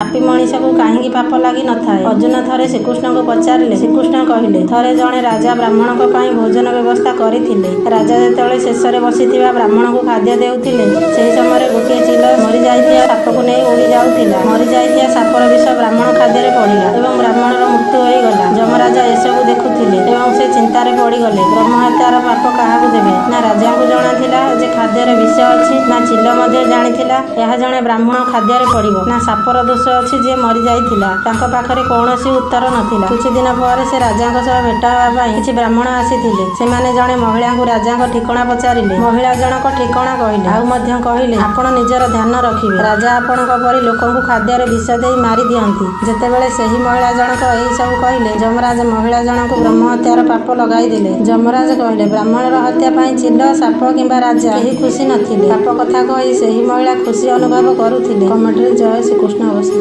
ପାପୀ ମଣିଷକୁ କାହିଁକି ପାପ ଲାଗି ନଥାଏ? ଅର୍ଜୁନ ଥରେ ଶ୍ରୀକୃଷ୍ଣଙ୍କୁ ପଚାରିଲେ। ଶ୍ରୀକୃଷ୍ଣ କହିଲେ, ଥରେ ଜଣେ ରାଜା ବ୍ରାହ୍ମଣଙ୍କ ପାଇଁ ଭୋଜନ ବ୍ୟବସ୍ଥା କରିଥିଲେ। ରାଜା ଯେତେବେଳେ ଶେଷରେ ବସିଥିବା ବ୍ରାହ୍ମଣଙ୍କୁ ଖାଦ୍ୟ ଦେଉଥିଲେ, ସେହି ସମୟରେ ଗୋଟିଏ ଚିଲ ମରିଯାଇଥିବା ସାପକୁ ନେଇ ଉଡ଼ି ଯାଉଥିଲା। ମରିଯାଇଥିବା ସାପର ବିଷ ବ୍ରାହ୍ମଣ ଖାଦ୍ୟରେ ପଡ଼ିଲା ଏବଂ ବ୍ରାହ୍ମଣର ମୃତ୍ୟୁ ହୋଇଗଲା। ଯମରାଜା ଏସବୁ ଦେଖୁଥିଲେ ଏବଂ ସେ ଚିନ୍ତାରେ ପଡ଼ିଗଲେ। ବ୍ରହ୍ମହତ୍ୟାର ପାପ କାହାକୁ ଦେବେ? ନା ରାଜାଙ୍କୁ ଜଣାଥିଲା ଯେ ଖାଦ୍ୟରେ ବିଷ ଅଛି, ନା ଚିଲ ମଧ୍ୟ ଜାଣିଥିଲା ଏହା ଜଣେ ବ୍ରାହ୍ମଣ ଖାଦ୍ୟରେ ପଡ଼ିବ, ନା ସାପର ଦୋଷ ଅଛି ଯିଏ ମରିଯାଇଥିଲା। ତାଙ୍କ ପାଖରେ କୌଣସି ଉତ୍ତର ନଥିଲା। କିଛି ଦିନ ପରେ ସେ ରାଜାଙ୍କ ସହ ଭେଟ ହେବା ପାଇଁ କିଛି ବ୍ରାହ୍ମଣ ଆସିଥିଲେ। ସେମାନେ ଜଣେ ମହିଳାଙ୍କୁ ରାଜାଙ୍କ ଠିକଣା ପଚାରିଲେ। ମହିଳା ଜଣକ ଠିକଣା କହିଲେ, ଆଉ ମଧ୍ୟ କହିଲେ, ଆପଣ ନିଜର ଧ୍ୟାନ ରଖିବେ। ରାଜା ଆପଣଙ୍କ ପରି ଲୋକଙ୍କୁ ଖାଦ୍ୟରେ ବିଷ ଦେଇ ମାରି ଦିଅନ୍ତି। ଯେତେବେଳେ ସେହି ମହିଳା ଜଣକ ଏହି ସବୁ କହିଲେ, ଯମରାଜ ମହିଳା ଜଣଙ୍କୁ ବ୍ରହ୍ମହତ୍ୟାର ପାପ ଲଗାଇଦେଲେ। ଯମରାଜ କହିଲେ, ବ୍ରାହ୍ମଣର ହତ୍ୟା ପାଇଁ ଚିଲ, ସାପ କିମ୍ବା ରାଜା କେହି ଖୁସି ନଥିଲେ। ପାପ କଥା କହି ସେହି ମହିଳା ଖୁସି ଅନୁଭବ କରୁଥିଲେ। କମେଣ୍ଟରେ ଜୟ ଶ୍ରୀକୃଷ୍ଣ ଅବଶ୍ୟ।